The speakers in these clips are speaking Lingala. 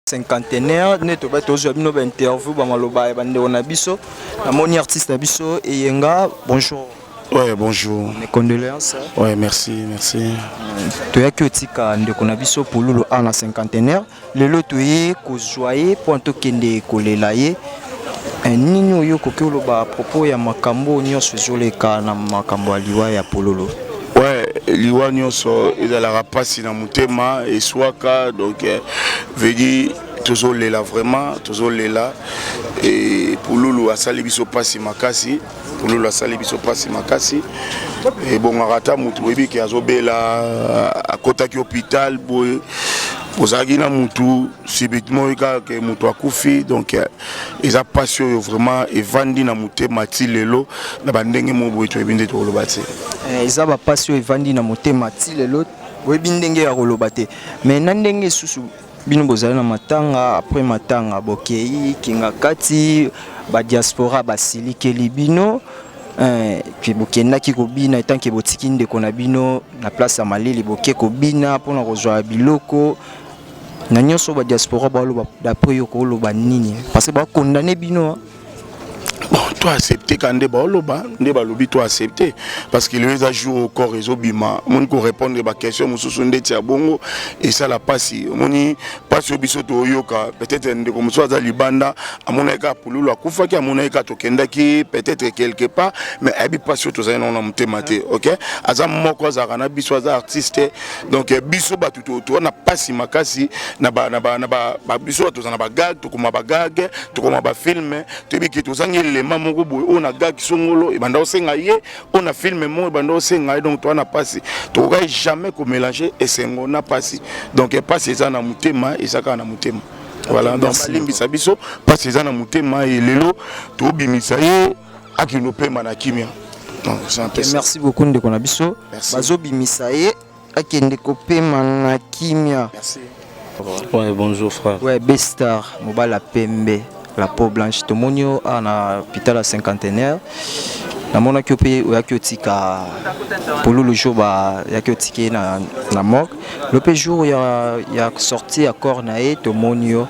Cinquantenaire nde tobai tozwa bino ba interview, ba maloba ya bandeko na biso. Namoni artiste na biso Eyenga, bonjour. Ouais, bonjour. Mes condoléances. Ouais, merci, merci. Toyaki otika ndeko na biso Pululu a na cinquantenaire. Lelo toye kozwa ye mpo tokende kolela ye. Nini oyo okoki oloba à propos ya makambo nyonso ezoleka na makambo ya liwa ya Pululu? Ouais, liwa nyonso ezalaka mpasi na motema, eswaka. Donc veut dire tozolela, vraiment tozolela. E Pululu asali biso mpasi makasi, Pululu asali biso mpasi makasi. Ebongaka ata motu boyebi ke azobela, akotaki hôpital boye, ozalaki na mutu, subitement oyo kaka ke moto akufi. Donc eza mpasi oyo vraiment evandi na motema ti lelo na bandenge moko boye, toyebi nde tokoloba te. Eza bapasi oyo evandi na motema ti lelo, oyebi ndenge ya koloba te. Mais na ndenge lisusu bino bozali na matanga, après matanga bokei kinga kati, badiaspora basilikeli bino ke bokendaki kobina etanke botiki ndeko na bino na place ya malili, boke kobina mpona kozwa biloko na nyonso. Badiaspora baloba, d'après yo koloba nini? Parce que bakondane bino. Bon, to accepte ka nde baoloba, nde balobi, to accepte, parce que lelo eza jour au corps ezobima. Omoni, korépondre baquestion mosusu ndeti ya bongo esala mpasi. Omoni mpasi oyo biso toyoka, peut-être ndeko mosusu aza libanda, amonaki kaka Pululu akufaki, amonaki kaka tokendaki peut-être quelque part, mais ayebi mpasi oyo tozali nango na motema te. Ok, aza moko azalaka na biso, aza artiste. Donc biso bato toza na mpasi makasi na biso bato toza na bagag, tokoma bagag, tokoma bafilm, toyebi ke tozangi elema moko boye oyo na gag songolo ebanda kosenga ye, oyo na film moko ebanda kosenga ye. Donc toza na mpasi, tokokaki jamais komélanger esengo na mpasi. Donc mpasi eza na motema, eza kaka na motema. Voilà, donc balimbisa biso, mpasi eza na motema. E lelo tobimisa ye, akende opema na kimia. Donc c'est un peu ça. Merci beaucoup, ndeko na biso. Merci. Bazobimisa ye, akende kopema na kimia. Merci. Ouais, bonjour frère. Ouais, Bestar, mobali ya pembe, la peau blanche. Tomoni yo awa na hôpital ya Cinquantenaire. Namonaki yo mpe oyaki otika Pululu jour bayaki otika ye na morgue. Lo mpe jour ya sortie ya corps na ye, tomoni yo.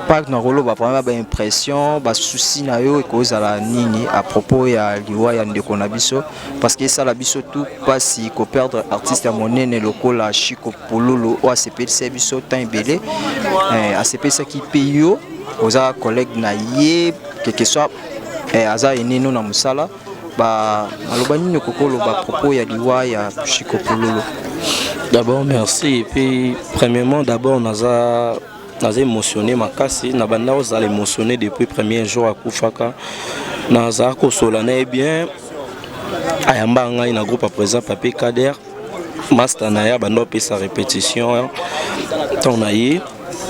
Park na koloba vraiment baimpression, basusi na yo ekozala nini à propos ya liwa ya ndeko na biso? Parce que esala biso tout mpasi koperdre artiste ya monene lokola Chiko Pululu oyo asepelisa biso temps ebele, asepelisaki mpe yo oza collègue na ye, quelque soit aza eneno na mosala. Maloba nini okoki oloba propos ya liwa ya Chiko Pululu? D'abord merci. Et puis premièrement, d'abord naza émotionné makasi. Na banda ozala émotionné depuis premier jour akufaka. Nazala kosola na ye bien, ayamba ngai na groupe ya président Papi Kader, master na ye, abanda opesa répétition. Ntango na ye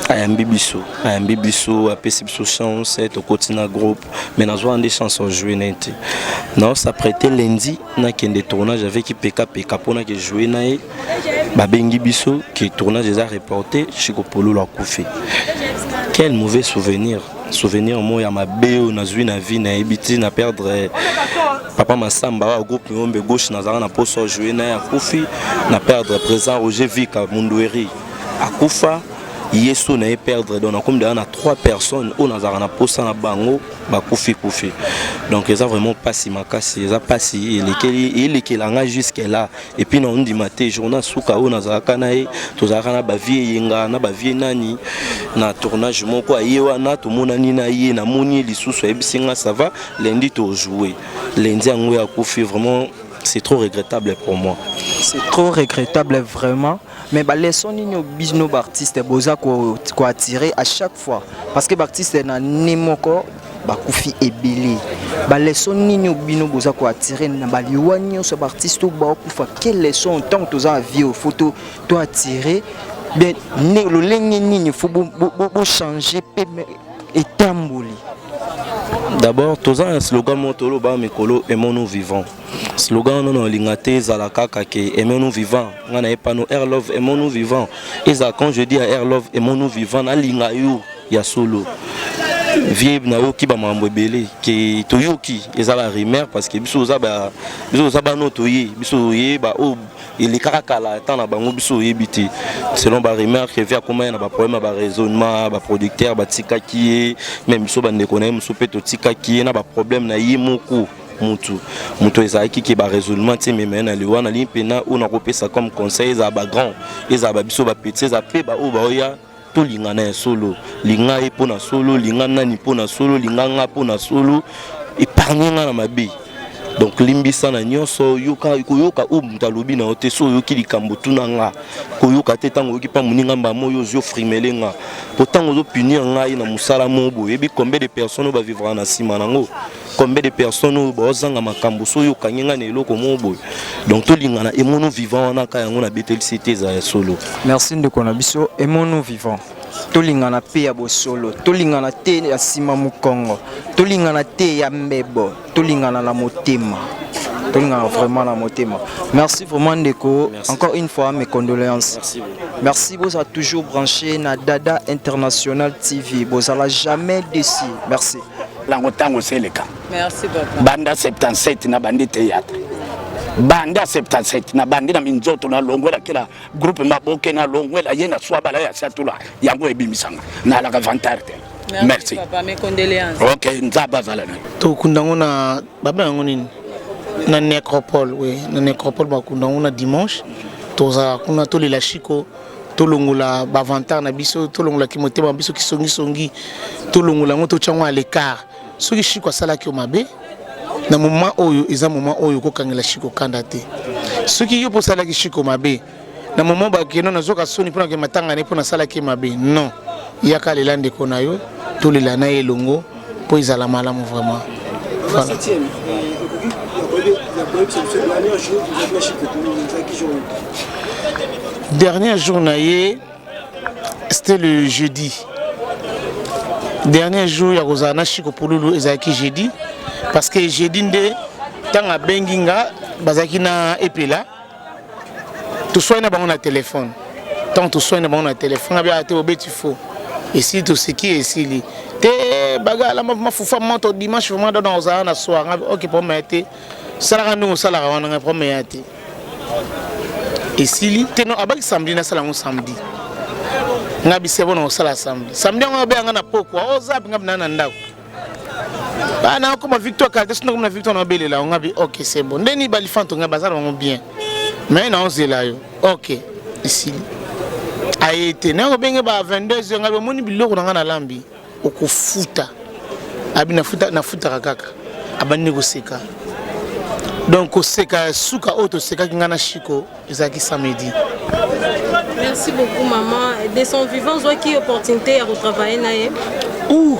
ayambi biso, ayambi biso, apesi biso chance, tokoti na groupe. Mais nazwa nde chance ojouer na ye te. Naos'apprêter lundi nakende tournage avec Pekapeka mpona ke jouer na ye, babengi biso ke tournage eza reporté, Chiko Pululu akufi. Quel mauvais souvenir, souvenir moko ya mabe oyo nazwi na vie. Nayebi ti na perdre papa Masamba oyo groupe Miyombe Gauche, nazalaka na poso jouer na ye, akufi. Na perdre président Roger Vika Mundueri, akufa ye so na ye perdre. Donc nakomi deja na trois personnes oyo nazalaka na posa na bango, bakufi kufi. Donc eza vraiment mpasi makasi, eza mpasi elekeli, elekela nga jusque là. Et puis naondima te, journal suka oyo nazalaka na ye, tozalaka na bavie Eyenga na bavie nani na tournage moko, aye wana, tomonani na ye, namoni ye lisusu, ayebisi nga: "Ça va, lundi tojoue." Lundi yango oyo akufi. Vraiment, c'est trop regrettable pour moi. C'est trop regrettable vraiment. Mais baleçon nini bino baartiste boza koattirer à chaque fois? Parce que baartiste na ne moko bakufi ebele. Baleçon nini bino boza koattirer na baliwa nyonso baartiste oyo bakufa? Quelle leçon, ntango toza na vie, faut toattirer bien lolenge nini faut bochanger mpe etamboli? D'abord toza na slogan moko toloba mikolo: "Aimons-nous vivant." Slogan wana na olinga te ezala kaka ke "Aimons-nous vivant". Ngai na yepano Air Love, "Aimons-nous vivant" ezala quand je dis à Air Love "Aimons-nous vivant", nalinga yo ya solo. Vie nayoki ba makambo ebele ke toyoki eza ba rumeur parce que biso oza ba biso oza bano toye biso oyeba oyo elekaka kala temps na bango biso oyebi te selon ba rumeur que vie akoma ye na ba problème ya ba raisonnement ba producteur batikaki ye même biso bandeko na ye mosusu mpe totikaki ye na ba problème na ye moko mutu mutu ezalaki ke ba raisonnement ti emema ye na liwa. Nalingi mpena oyo nakopesa comme conseil, ezala ba grand, ezala ba biso ba petit, ezala mpe baoyo baoya, tolingana ya solo. Linga ye mpo na solo, linga nani mpo na solo, linga nga mpo na solo, épargne nga na mabe. Donc limbisa na nyonso, yoka koyoka oyo moto alobi na yo te. So oyoki likambo, tuna nga. Koyoka te ntango oyoki mpa moninga mbamo oyo ozwi ofrimele nga, po ntango ozopunir ngai na mosala moko boye, oyebi combien de personnes oyo bavivraka na nsima nango, combien de personnes oyo baozanga makambo so oyo okangi ngai na eloko moko boye. Donc tolingana, emono vivant wana ka yango nabetelisi te, eza ya solo. Merci ndeko na biso. Emono vivant, tolingana mpe ya bosolo, tolingana te ya nsima mokongo, tolingana te ya mbebo, tolingana na motema, tolingana vraiment na motema. Merci vraiment ndeko. Merci. Encore une fois, mes condoléances. Merci beaucoup. Merci. Bozala toujours branché na Dada International TV, bozala jamais déçu. Merci. Lango ntango oseleka. Merci papa. Banda 77 na bandi théâtre, banda 77 na bandi na minzoto, nalongwelakela groupe maboke, nalongwela ye na swabala ya satula, yango ebimisanga nalaka vantard te. Merci papa, mes condoléances. Ok, Nzambe azala na yo. Tokunda yango na babenga yango nini, na nécropole, oui, na nécropole. Bakunda yango na dimanche, tozala kuna, tolela Shiko, tolongola bavantard na biso, tolongolaki motema na biso kisongisongi, tolongola yango, totya yango à l'écart. Soki Shiko asalaki yo mabe na moment oyo, eza moment oyo okokangela Shiko kanda te. Soki yo mpo osalaki Shiko mabe na moment bakeno, nazoka soni mpona ke matanga ne mpo nasalaki ye mabe. Non, yaka lela ndeko na yo, tolela na ye elongo mpo ezala malamu vraiment. Voilà. Septième, ekoki ya koyebisa biso dernier jour ozalaki na Chiko, ezalaki jour? Dernier jour na ye, c'était le jeudi. Dernier jour ya kozala na Chiko Pululu ezalaki jeudi, parce que jeudi nde ntango abengi nga, bazalaki na Epela, toswani na bango na telefone. Ntango toswani na bango na telefone, abi te, obeti faux, esili, toseki, esili te, bagala mafufa moto dimanche vraiment. Donc ozala na soir nga, ok, problème ya te, salaka ndenge osalaka wana, ngai problème ya te, esili te. Non, abaki samedi, nasala yango samedi. Nga bisebo na kosala samedi. Samedi yango abenga na pokwa, oza nga bina na ndako, bana akoma Victoire kala te, soki nakoma na Victoire naobelela yango. Nga bi ok, c'est bon, ndeni balifanto ngai baza na bango bien, mais naozela yo. Ok, esili, aye te. Naye kobenge ba 22 heures, ngai omoni biloko na ngai nalambi, okofuta. Abi nafuta, nafutaka kaka. Abandi koseka. Donc koseka ya suka oyo tosekaki ngai na Shiko ezalaki samedi. Merci beaucoup maman. De son vivant, ozwaki opportunité ya kotravaille na ye? Ouh.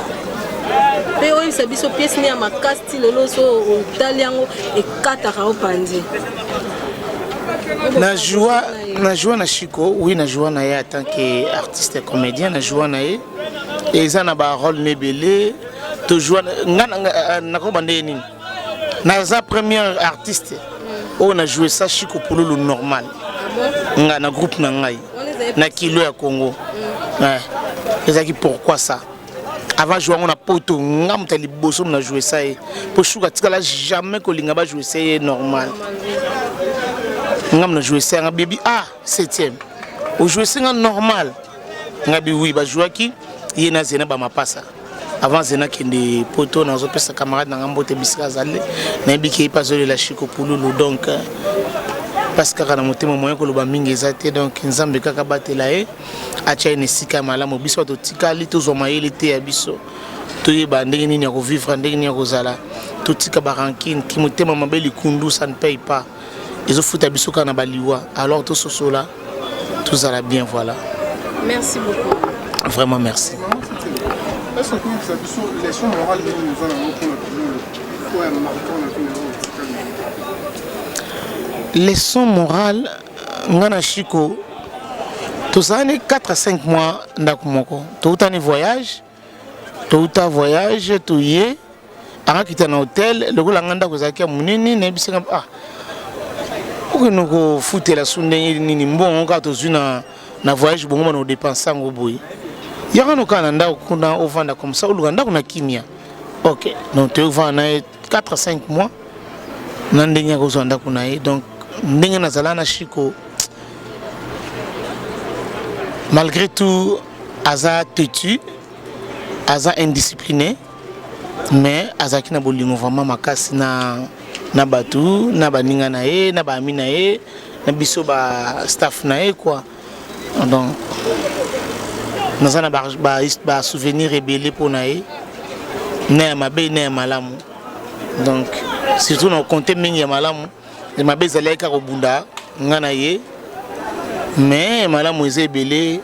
Mpe oyebisa biso pièce ne ya makasi ti lelo so otali yango ekataka opanzi. Na joua na Shiko, oui, na joua na ye en tant que artiste comédien. Na joua na ye, eza na barole na ebele tojoua. Nga nakoba ndenge nini, naza premier artiste oyo na joue sa Shiko Pululu normal, nga na groupe na ngai na kilo ya Congo. Ezalaki pourquoi ça avant joue yango na poto, nga moto ya liboso na joue sa ye, mpo Shuka atikala jamais kolinga bajoue sa ye normal. Nga na joue sa yanga bebi, ah, septième ojoue se nga normal. Nga bi oui, bajouaki ye na Zena bamapasa avant Zena kende poto. Nazopesa camarade na nga mbote bisika azali, nayebi ke ye mpe azolela Shiko Pululu. Donc mpasi kaka na motema, moyen koloba mingi eza te. Donc Nzambe kaka batela ye, atya ye na esika ya malamu. Biso bato totikali, tozwa mayele te ya biso, toyeba ndenge nini ya kovivre, ndenge nini ya kozala, totika barancune, ki motema mabe, likundu, ça ne paye pas, ezofuta biso kaka na baliwa. Alors tososola, tozala bien, voilà. Merci beaucoup. Vraiment merci. Est-ce que koyebisa biso leçon morale nini oza nango mpona Pululu oyo ya marquant na vie na yo otikali? Leçon morale, nga na Shiko tozalani 4 à 5 mois ndako moko. Toutani voyage, touta voyage, toye, akakita na hotel. Lokola nga ndako ezalaki ya monene, nayebisinga, ah, okende kofutela su ndenge nini? Mbongo kaka tozwi na voyage, bongo bana odepense yango boye. Yaka no kaka na ndako kuna ovanda comme ça oluka ndako na kimia. Ok, donc toyei kovanda na ye 4 à 5 mois na ndenge akozwa ndako na ye. Donc ndenge nazala na Chico, malgré tout aza têtu, aza indiscipliné, mais azalaki na bolingo vraiment makasi na na bato, na baninga na ye, na baami na ye, na biso ba staff na ye quoi. Donc naza na basouvenir ebele mpo na ye, na ya mabe na ya malamu. Donc surtout na compte mingi ya malamu. Ya mabe ezalaki kaka kobunda nga na ye, mais malamu eza ebele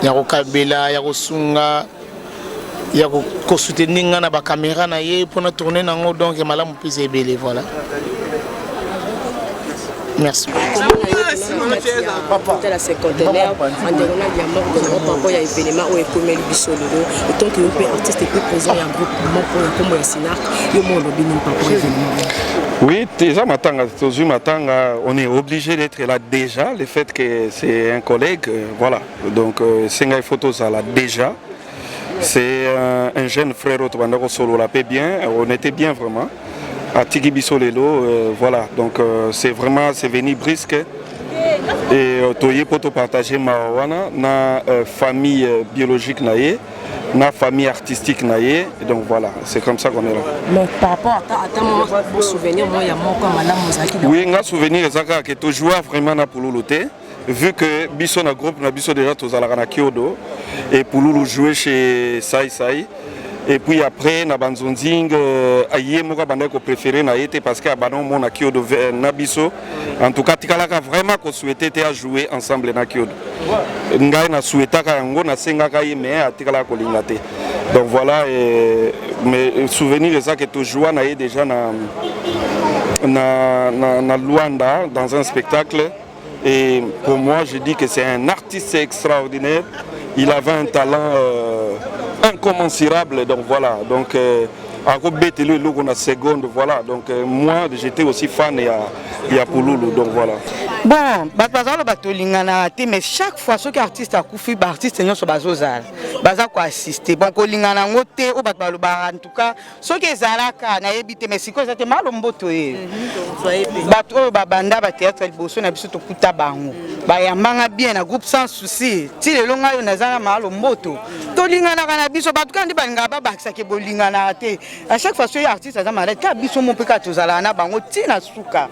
ya kokabela, ya kosunga, ya kosoutenir nga na bacaméra na ye mpona tourne nango. Donc ya malamu mpe eza ebele. Voilà, merci. La cinquantenaire en diagonale ya morgue nango, par rapport ya événement oyo ekomeli biso lelo, etant que yo mpe artiste et puis président ya groupe moko ya nkombo ya Sinark, yo mo olobi nini par rapport événement? Oui, déjà Matanga, tozwi Matanga, on est obligé d'être là déjà. Le fait que c'est un collègue, voilà. Donc, senga il faut là déjà. C'est un jeune frère oyo solo la paix bien, on était bien vraiment. Atiki biso lelo, voilà. Donc c'est vraiment, c'est venu brusque. Et toye po partager mawa wana na famille biologique na ye, na famille artistique na ye. Et donc voilà, c'est comme ça qu'on est là. Mais par rapport ata mwa bon souvenir moko ya moko ya malamu ozalaki na? Oui, nga souvenir eza kaka ke tojoua vraiment na Pululu te, vu que biso na groupe na biso déjà tozalaka na Kiodo et Pululu jouait chez Sai Sai. Et puis après na banzonzing, ye moko abandaki kopréféré na ye te parce que abanda omona Kiodo na biso. En tout cas tikalaka vraiment kosouhaite te ajouer ensemble na Kiodo. Ngai nasouhaitaka yango, nasengaka ye, mais atikalaka kolinga te. Donc voilà. Et, mais souvenir eza ke tojoua na ye déjà na Luanda dans un spectacle. Et pour moi, je dis que c'est un artiste extraordinaire. Il avait un talent incommensurable. Donc voilà. Donc, akobetela eloko na seconde. Voilà. Donc moi, j'étais aussi fan ya Pululu. Donc voilà. Bon, bato bazaloba tolinganaka te, mais chaque fois soki artiste akufi, baartiste nyonso bazozala, baza koassiste. Bon, kolingana yango te oyo bato balobaka, en tout cas soki ezalaka nayebi te, mais sikoyo eza te. Malomboto ye, bato oyo babanda bathéâtre liboso na biso, tokuta bango bayambanga bien na groupe Sans Souci. Ti lelo ngai oyo naza na Malomboto, tolinganaka na biso. Bato kaka nde balingaka babakisaka bolinganaka te. À chaque fois soki artiste aza malade, kaka biso mo mpe kaka tozalaka na bango ntina suka.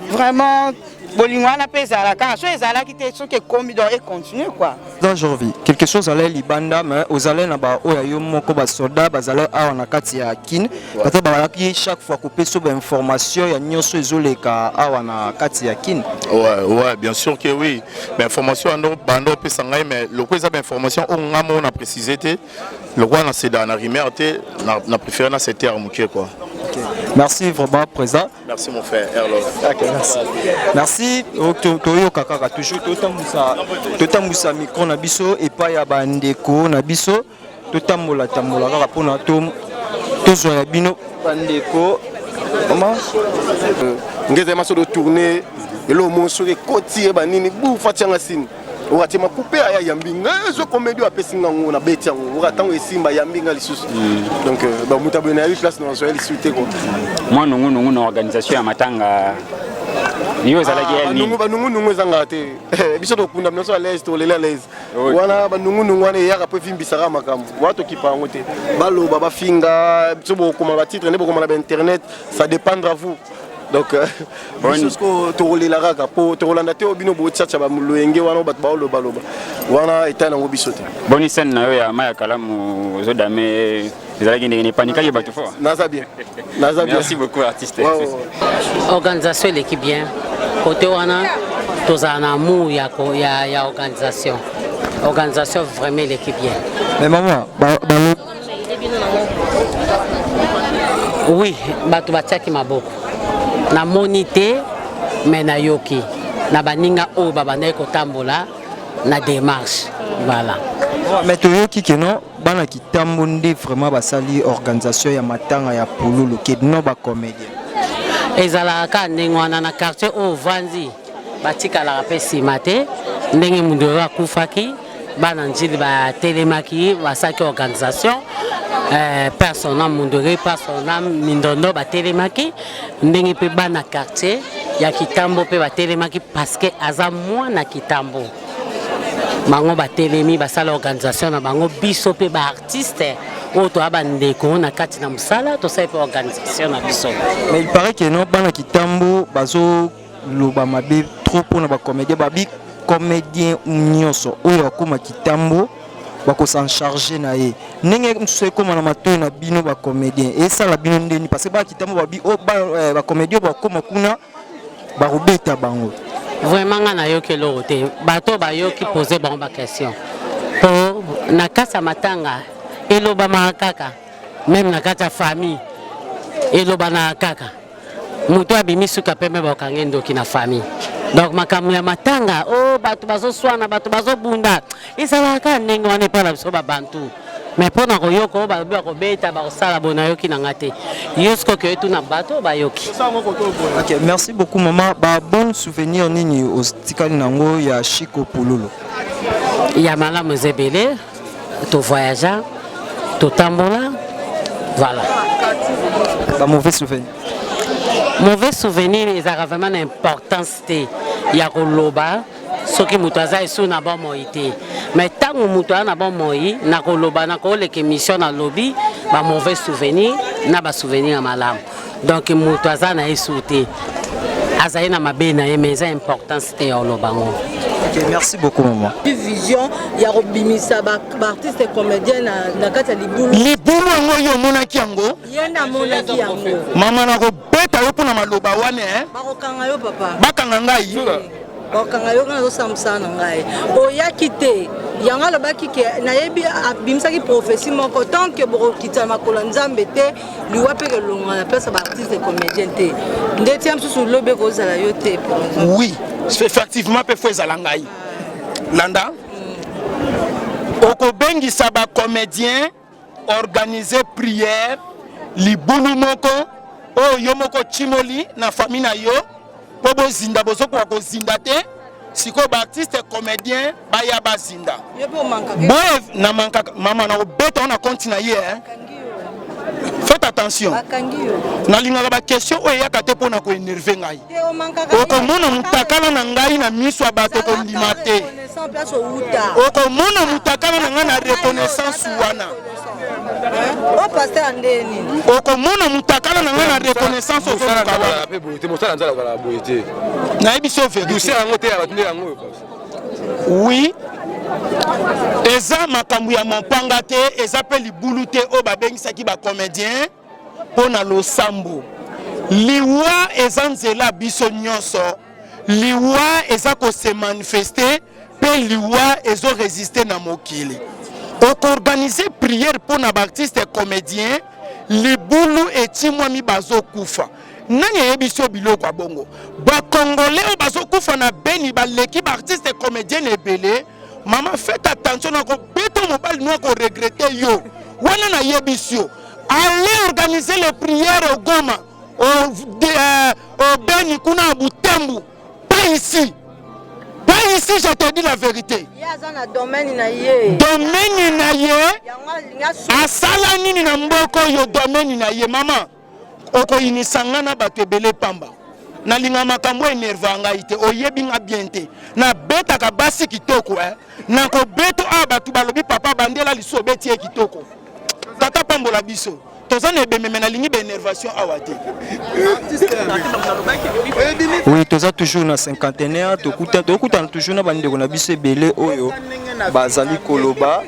Vraiment, bolingo wana mpe ezalaka kaka. So ezalaki te, soki ekomi, donc econtinue quoi. Dans Jorvi, quelque chose allait libanda, mais ozalai na baoyo yo moko, basoldat bazalai awa na kati ya Kine, peut-être bazalaki chaque fois kopesa bainformation ya nyonso ezoleka awa na kati ya Kine. Ouais, bien sûr que oui. Mais information ando bando opesa ngai, mais loko eza ba information oyo nga moko na préciser te. Loko na céda na rumeur te, na préféré na se taire moke quoi. Merci vraiment, président. Merci mon frère Erlo. Ok, merci. Merci. Toyoka kaka toujours, totambusa totambusa micro na biso epai ya bandeko na biso, totambola tambola kaka mpona tozwa ya bino bandeko. Mama. Nge ezali maso tourne eloko moko soki ekoti ye banini bu fatianga sini okatie makupe aya yambi nga ezwa comédie oyo apesi nga ngo nabeti yango oka ntango esimba yambi nga lisusu. Donc bamoto aboye nayebi place na bazwa ye lisusu te quoi. Mwa nungunungu na organisation ya matanga, yo ezalaki ya nini? Banungunungu ezangaka te. Biso tokunda nyonso à l'aise, tolela à l'aise. Wana banungunungu wana eyaka mpo evimbisaka makambo wana, tokipa yango te. Baloba, bafinga biso, bokoma batitre nde bokoma na bainternet, ça dépendre à vous. Donc biso siko tokolela kaka mpo tokolanda te oyo bino botiatia baloyenge wana oyo bato baolobaloba wana, etai nango biso te. Boni scène na yo ya mai ya kalamu ozodame ezalaki ndenge epanikaki bato fort? Naza bien, naza bien. Merci beaucoup, artiste. Ouais. Organisation eleki bien. Côté wana tozala na amour ya organisation. Organisation vraiment eleki bien. Mais mama Oui, bato batiaki maboko, namoni te, me nayoki na baninga oyo babandaki kotambola na démarche, voilà. Mais toyoki ke non, bana kitambo nde vraiment basali organisation ya matanga ya Pululu, ke non bacomédien. Ezalaka kaka ndenge wana na quartier oyo ovandi, batikalaka mpe nsima te. Ndenge mundu oyo akufaki. Bana Ndjili batelemaki, basalaki organisation. Père son âme Mundere, père son âme Mindondo batelemaki, ndenge mpe bana quartier ya Kitambo mpe batelemaki parce que aza mwana Kitambo. Bango batelemi basala organisation na bango, biso mpe ba artiste oyo toya bandeko na kati na mosala tosali mpe organisation na biso. Mais il paraît que non, bana Kitambo bazo loba mabe trop mpona bacomédien, babi comédien nyonso oyo akóma Kitambo bakosan charge na ye. Ndenge mosusu ekóma na matoi na bino bacomédien, esala bino ndeni? Parce que bana Kitambo babi bacomédien oyo bakóma kuna bakobeta bango. Vraiment, nga nayoki eloko te. Bato bayoki, pose bango baquestion, po na kati ya matanga elobamaka kaka, même na kati ya famille elobanaka kaka. Moto abimi suka pembe, bakangi ndoki na famille. Donc makambo ya matanga o, bato bazoswana, bato bazobunda, ezalaka kaka ndenge wana epai na biso babantu. Mais mpo na koyoka oyo balobi bakobeta, bakosala boye, nayoki na nga te. Yo sikoyo etuna bato oyo bayoki. Ok, merci beaucoup mama. Ba bon souvenir nini otikali nango ya Chico Pululu? Ya malamu eza ebele. Tovoyagea, totambola, voilà. Ba mauvais souvenir? Mauvais souvenir ezalaka vraiment na importance te ya koloba soki moto aza esu na bomoi te. Mais ntango moto aza na bomoi, na koloba, na koleka émission, nalobi bamauvais souvenir na basouvenir ya malamu. Donc moto aza na ye su te, azali na mabe na ye, mais eza importance te ya koloba ngo. Ok, merci beaucoup maman. Vision ya kobimisa baartiste comédien na kati ya libulu. Libulu yango oyo omonaki yango? Ye nde amonaki yango. Mama, nakobeta yo mpona maloba wana, eh? Bakokanga yo, papa. Bakanga ngai. Bakokanga yo. Nga nazosala mosala na ngai, oyaki te. Yango alobaki ke nayebi, abimisaki prophétie moko: tant que bokokitisa makolo ya Nzambe te, liwa mpe kelonga na place ya baartiste comédien te. Ndeti ya mosusu lobi ekozala yo te. Oui, effectivement, mpe fo ezala ngai. Landa, okobengisa bacomédien, organiser prière, libulu moko oyo yo moko timoli na famille na yo mpo bozinda, bozokoka kozinda te. Sikoyo baartiste comédien baya bazinda. Yo mpe omankaka. Boye na mankaka. Mama, na kobeta ngo na konti na ye, eh. Faites attention. Bakangi yo. Nalingaka baquestion oyo eyaka te mpo na koénerver ngai. Te, omankaka. Okomona mutakala na ngai na miso ya bato, kondima te. Reconnaissant place outa. Okomona mutakala na ngai na reconnaissance wana. O pasteur ya ndenge nini? Okomona mutakala na ngai na reconnaissance ozoluka wana. Mpe boye te, mosala nzala kozala boye te. Nayebi so vérité. Dossier yango te ya bato nde yango oyo. Oui, eza makambo ya mompanga te, eza mpe libulu te oyo babengisaki bacomédien mpo na losambo. Liwa eza nzela biso nyonso. Liwa eza kose manifester mpe liwa ezorésister na mokili. Okoorganiser prière mpo na baartiste comédien, libulu etimwami, bazokufa. Nani ayebi so biloko ya bongo? Bakongolais oyo bazokufa na Beni baleki baartiste comédien ebele. Mama, faites attention, na kobeta mobali no akoregretter yo wana. Nayebisi yo, allez organiser les prières au Goma, au Beni kuna ya Butembo, pas ici, pas ici, je te dis la vérité. Ye aza na domaine na ye. Domaine na ye. Yango alingi asala nini na mboka oyo? Domaine na ye, mama, okoyinisa nga na bato ebele pamba. Nalinga makambo énerver ngai te. Oyebi nga bien te, nabetaka basi kitoko, eh. Nakobeto awa, bato balobi papa bandela lisu, obeti ye kitoko. Tata pambola biso, toza na ebememe. Nalingi baénervation awa te. Oui, toza toujours na cinquantenaire. Tokutana toujours na bandeko na biso ebele oyo bazali koloba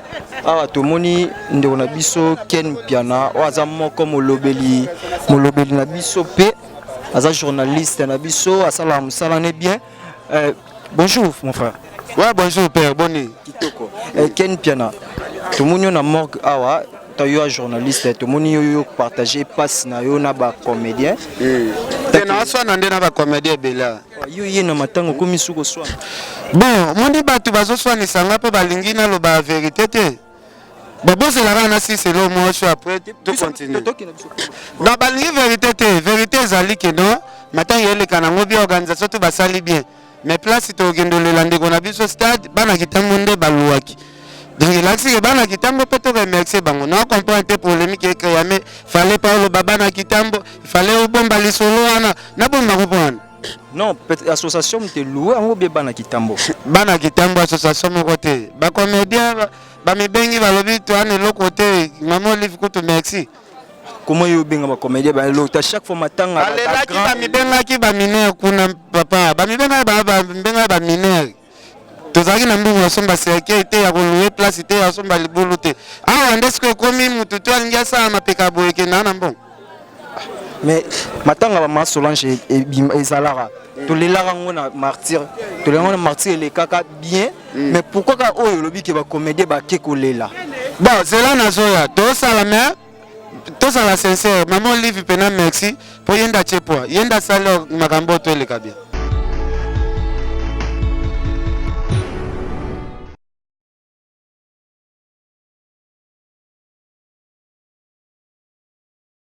awa. Tomoni ndeko na biso Ken Piana oyo aza moko molobeli na biso mpe aza journaliste na biso, asalaka mosala ne bien. Bonjour mon frère. Ouais, bonjour père, boni. Kitoko. Ken Piana, tomoni yo na morgue awa. Ta yo ya journaliste, tomoni yo, yo partage passe na yo na bacomédien. Te, naoswana nde na bacomédien ebele awa. Yo ye na matango okomi suki oswana. Bon, omoni bato bazoswanisa nga mpo balingi naloba ya vérité te. Baboselaka na siselo moko, après tocontinue. Donc balingi vérité te. Vérité ezali ke non, matango eleka nango bien, organisation to basali bien, mais place tokende olela ndeko na biso, stade, bana Kitambo nde baluwaki. Donc elakisi ke bana kitambo mpe to remercier bango. Na comprendre te polémique ecréa, mais fallait pas oloba bana kitambo, fallait obomba lisolo wana. Nabomba ngo mpo wana? Non, peut association te loué yango bie bana kitambo. Bana kitambo association moko te. Bacomédien bamibengi, balobi toana eloko te. Mama Olive kutu, merci. Comment yo obenga bacomédien balota chaque fois matanga? Balelaki, bamibengaki bamineur kuna, papa. Bamibengaki bamineur. Tozalaki na mbongo ya somba cercueil te, ya kolouer place te, ya somba libulu te. Awa nde soki ekomi mutu to alingi asala mapeka boye, ekendaka na mbongo. Mais matanga bama Solange ezalaka, tolelaka yango na martyr, tolelaka yango na martyr, elekaka bien. Mais pourquoi kaka oyo olobi ke bacomédien bake kolela? Bon, zela, nazoya. Tosala, mais tozala sincère. Mama Olive mpena merci, mpo ye nde atie poa, ye nde asali makambo oyo toeleka bien.